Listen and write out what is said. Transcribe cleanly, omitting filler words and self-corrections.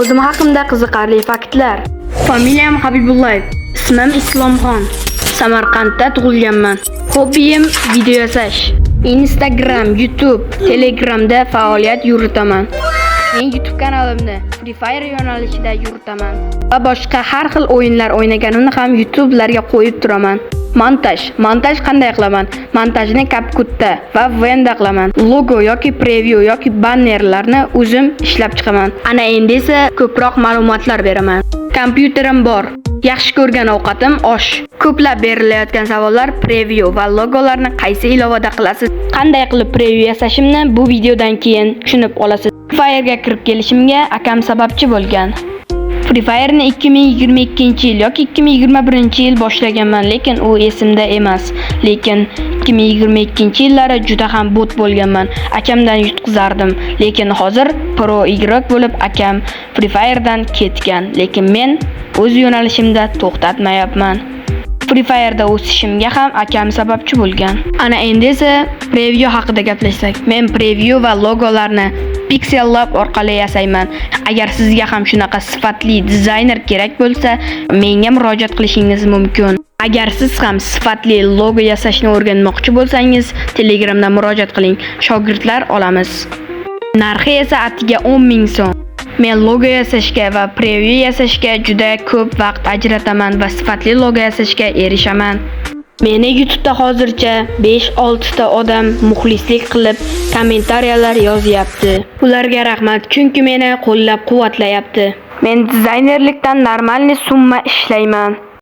O'zim haqimda qiziqarli faktlar. Familiyam Habibullayev, ismim Islomxon. Samarqandda tug'ilganman. Hobbiyim video yasash. Instagram, YouTube, Telegramda faoliyat yuritaman. Men YouTube kanalimni Free Fire yo'nalishida yuritaman va boshqa har xil o'yinlar o'ynaganimni ham YouTube'larga qo'yib turaman. Montaj. Montaj qanday qilaman? Montajni CapCut'da va Venda qilaman. Logo yoki preview yoki bannerlarni o'zim ishlab chiqaman. Ana endi esa ko'proq ma'lumotlar beraman. Kompyuterim bor. Yaxshi ko'rgan ovqatim osh. Ko'plab berilayotgan savollar: preview va logolarni qaysi ilovada qilasiz? Qanday qilib preview yasashimni bu videodan keyin tushunib olasiz. Free Fire'ga kirib kelishimga akam sababchi bo'lgan. Free Fire'ni 2022-yil yoki 2021-yil boshlaganman, lekin u esimda emas. Lekin 2022-yillari juda ham bot bo'lganman. Akamdan yutqizardim. Lekin hozir pro игрок bo'lib, akam Free Fire'dan ketgan. Lekin men o'z yo'nalishimda to'xtatmayapman. Free Fire'da o'sishimga ham akam sababchi bo'lgan. Ana endi esa preview haqida gaplashsak. Men preview va logolarni Pixel Lab orqali yasayman. Agar sizga ham shunaqa sifatli dizayner kerak bo'lsa, menga murojaat qilishingiz mumkin. Agar siz ham sifatli logo yasashni o'rganmoqchi bo'lsangiz, Telegramda murojaat qiling. Shogirdlar olamiz. Narxi esa atiga 10 ming so'm. Men logo yasashga va preview yasashga juda ko'p vaqt ajrataman va sifatli logo yasashga erishaman. Meni YouTube'da hozircha 5-6 ta odam muxlislik qilib kommentariyalar yozyapti. Ularga rahmat, chunki meni qo'llab-quvvatlayapti. Men dizaynerlikdan нормальный summa ishlayman.